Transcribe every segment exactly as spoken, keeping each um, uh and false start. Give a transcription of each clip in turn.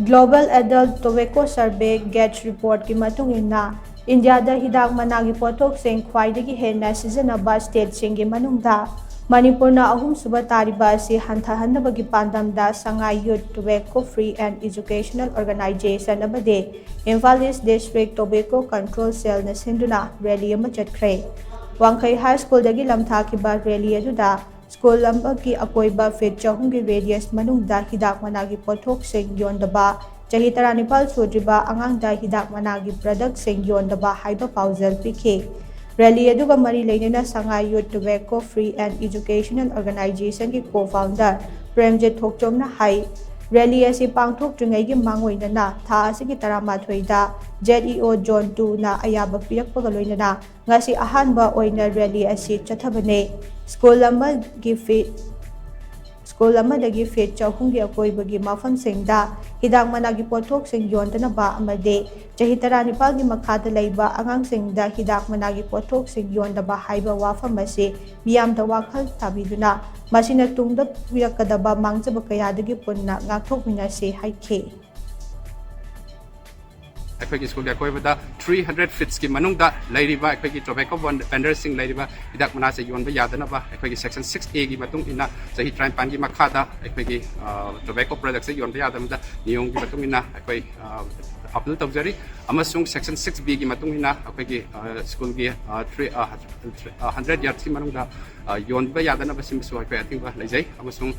Global Adult Tobacco Survey, GATS reportꯀꯤ ꯃꯇꯨꯡ ꯏꯟꯅ, ꯏꯟꯗꯤꯌꯥꯗ ꯍꯤꯗꯥꯛ ꯃꯅꯥꯒꯤ ꯄꯣꯠꯊꯣꯛꯁꯤꯡ ꯈ꯭ꯋꯥꯏꯗꯒꯤ ꯍꯦꯟꯅ ꯁꯤꯖꯤꯟꯅꯕ stateꯁꯤꯡꯒꯤ ꯃꯅꯨꯡꯗ ꯃꯅꯤꯄꯨꯔꯅ ꯑꯍꯨꯝꯁꯨꯕ ꯇꯥꯔꯤꯕ ꯑꯁꯤ ꯍꯟꯊꯍꯟꯅꯕꯒꯤ ꯄꯥꯟꯗꯝꯗ Sangai Youth Tobacco Free and Educational Organization ꯑꯃꯗꯤ Imphal East District Tobacco Control Cellꯅ ꯁꯤꯟꯗꯨꯅ rally ꯑꯃ ꯆꯠꯈ꯭ꯔꯦ꯫ ꯋꯥꯡꯈꯩ High Schoolꯗꯒꯤ ꯂꯝꯊꯥꯈꯤꯕ rally ꯑꯗꯨꯗ school ꯑꯃꯒꯤ ꯑꯀꯣꯏꯕ feet ꯆꯍꯨꯝꯒꯤ radius ꯃꯅꯨꯡꯗ ꯍꯤꯗꯥꯛ ꯃꯅꯥꯒꯤ ꯄꯣꯠꯊꯣꯛꯁꯤꯡ ꯌꯣꯟꯗꯕ, ꯆꯍꯤ ꯇꯔꯥꯅꯤꯄꯥꯜ ꯁꯨꯗ꯭ꯔꯤꯕ ꯑꯉꯥꯡꯗ ꯍꯤꯗꯥꯛ ꯃꯅꯥꯒꯤ productꯁꯤꯡ ꯌꯣꯟꯗꯕ ꯍꯥꯏꯕ ꯄꯥꯎꯖꯦꯜ ꯄꯤꯈꯤ꯫ Rally ꯑꯗꯨꯒ ꯃꯔꯤ ꯂꯩꯅꯅ Sangai Youth Tobacco Free and Educational Organizationꯒꯤ co-founder Premjit ꯊꯣꯛꯆꯣꯝꯅ high, rally ꯑꯁꯤ ꯄꯥꯡꯊꯣꯛꯇ꯭ꯔꯤꯉꯩꯒꯤ ꯃꯥꯡꯑꯣꯏꯅꯅ ꯊꯥ ꯑꯁꯤꯒꯤ ꯇꯔꯥꯃꯥꯊꯣꯏꯗ ZEO Zone twoꯅ ꯑꯌꯥꯕ ꯄꯤꯔꯛꯄꯒ ꯂꯣꯏꯅꯅ ꯉꯁꯤ ꯑꯍꯥꯟꯕ ꯑꯣꯏꯅ rally ꯑꯁꯤ ꯆꯠꯊꯕꯅꯤ꯫ School ꯑꯃꯒꯤ feet, school ꯑꯃꯗꯒꯤ feet ꯆꯍꯨꯝꯒꯤ ꯑꯀꯣꯏꯕꯒꯤ ꯃꯐꯝꯁꯤꯡꯗ ꯍꯤꯗꯥꯛ ꯃꯅꯥꯒꯤ ꯄꯣꯠꯊꯣꯛꯁꯤꯡ ꯌꯣꯟꯗꯅꯕ ꯑꯃꯗꯤ ꯆꯍꯤ ꯇꯔꯥꯅꯤꯄꯥꯜꯒꯤ ꯃꯈꯥꯗ ꯂꯩꯕ ꯑꯉꯥꯡꯁꯤꯡꯗ ꯍꯤꯗꯥꯛ ꯃꯅꯥꯒꯤ ꯄꯣꯠꯊꯣꯛꯁꯤꯡ ꯌꯣꯟꯗꯕ ꯍꯥꯏꯕ ꯋꯥꯐꯝ ꯑꯁꯤ ꯃꯤꯌꯥꯝꯗ ꯋꯥꯈꯜ ꯇꯥꯕꯤꯗꯨꯅ ꯃꯁꯤꯅ ꯇꯨꯡꯗ ꯄꯤꯔꯛꯀꯗꯕ ꯃꯥꯡꯖꯕ ꯀꯌꯥꯗꯒꯤ ꯄꯨꯟꯅ ꯉꯥꯛꯊꯣꯛꯃꯤꯟꯅꯁꯤ ꯍꯥꯏꯈꯤ꯫ ꯑꯩꯈꯣꯏꯒꯤ schoolꯒꯤ ꯑꯀꯣꯏꯕꯗ three hundred feetsꯀꯤ ꯃꯅꯨꯡꯗ ꯂꯩꯔꯤꯕ ꯑꯩꯈꯣꯏꯒꯤ tobacco vendorꯁꯤꯡ ꯂꯩꯔꯤꯕ ꯍꯤꯗꯥꯛ ꯃꯅꯥꯁꯦ ꯌꯣꯟꯕ ꯌꯥꯗꯅꯕ ꯑꯩꯈꯣꯏꯒꯤ section six Aꯒꯤ ꯃꯇꯨꯡ ꯏꯟꯅ ꯆꯍꯤ ꯇꯔꯥꯅꯤꯄꯥꯜꯒꯤ ꯃꯈꯥꯗ ꯑꯩꯈꯣꯏꯒꯤ tobacco productꯁꯦ ꯌꯣꯟꯕ ꯌꯥꯗꯅꯕ ꯅꯤꯌꯣꯝꯒꯤ ꯃꯇꯨꯡ ꯏꯟꯅ ꯑꯩꯈꯣꯏ appeal ꯇꯧꯖꯔꯤ꯫ ꯑꯃꯁꯨꯡ section six Bꯒꯤ ꯃꯇꯨꯡ ꯏꯟꯅ ꯑꯩꯈꯣꯏꯒꯤ schoolꯒꯤ three hundred yardsꯀꯤ ꯃꯅꯨꯡꯗ ꯌꯣꯟꯕ ꯌꯥꯗꯅꯕꯁꯤꯡꯕꯁꯨ ꯑꯩꯈꯣꯏ ꯑꯊꯤꯡꯕ ꯂꯩꯖꯩ꯫ ꯑꯃꯁꯨꯡ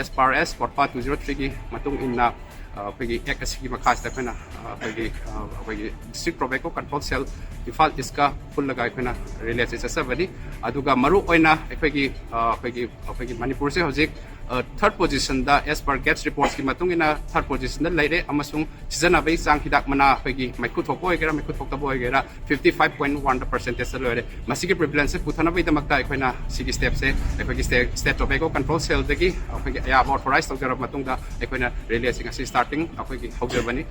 as per as COTPA two zero threeꯒꯤ ꯃꯇꯨꯡ ꯏꯟꯅ ꯑꯩꯈꯣꯏꯒꯤ act ꯑꯁꯤꯒꯤ ꯃꯈꯥꯁꯤꯗ ꯑꯩꯈꯣꯏꯅ ꯑꯩꯈꯣꯏꯒꯤ ꯑꯩꯈꯣꯏꯒꯤ District Tobacco Control Cell, Imphal Eastꯀ ꯄꯨꯜꯂꯒ ꯑꯩꯈꯣꯏꯅ rally ꯑꯁꯤ ꯆꯠꯆꯕꯅꯤ꯫ ꯑꯗꯨꯒ ꯃꯔꯨ ꯑꯣꯏꯅ ꯑꯩꯈꯣꯏꯒꯤ ꯑꯩꯈꯣꯏꯒꯤ ꯑꯩꯈꯣꯏꯒꯤ ꯃꯅꯤꯄꯨꯔꯁꯦ ꯍꯧꯖꯤꯛ third positionꯗ, as per GATS reportꯀꯤ ꯃꯇꯨꯡ ꯏꯟꯅ third positionꯗ ꯂꯩꯔꯦ꯫ ꯑꯃꯁꯨꯡ ꯁꯤꯖꯤꯟꯅꯕꯒꯤ ꯆꯥꯡ, ꯍꯤꯗꯥꯛ ꯃꯅꯥ ꯑꯩꯈꯣꯏꯒꯤ ꯃꯩꯈꯨ ꯊꯣꯛꯄ ꯑꯣꯏꯒꯦꯔꯥ ꯃꯩꯈꯨ ꯊꯣꯛꯇꯕ ꯑꯣꯏꯒꯦꯔꯥ, fifty five point one percentꯗ ꯂꯣꯏꯔꯦ꯫ ꯃꯁꯤꯒꯤ prevalenceꯁꯦ ꯄꯨꯊꯅꯕꯒꯤꯗꯃꯛꯇ ꯑꯩꯈꯣꯏꯅ ꯁꯤꯒꯤ stepꯁꯦ ꯑꯩꯈꯣꯏꯒꯤ state tobacco control cellꯗꯒꯤ ꯑꯩꯈꯣꯏꯒꯤ ꯑꯌꯥꯕ authorize ꯇꯧꯖꯔꯕ ꯃꯇꯨꯡꯗ ꯑꯩꯈꯣꯏꯅ rally ꯑꯁꯤ ꯉꯁꯤ starting ꯑꯩꯈꯣꯏꯒꯤ ꯍꯧꯖꯕꯅꯤ꯫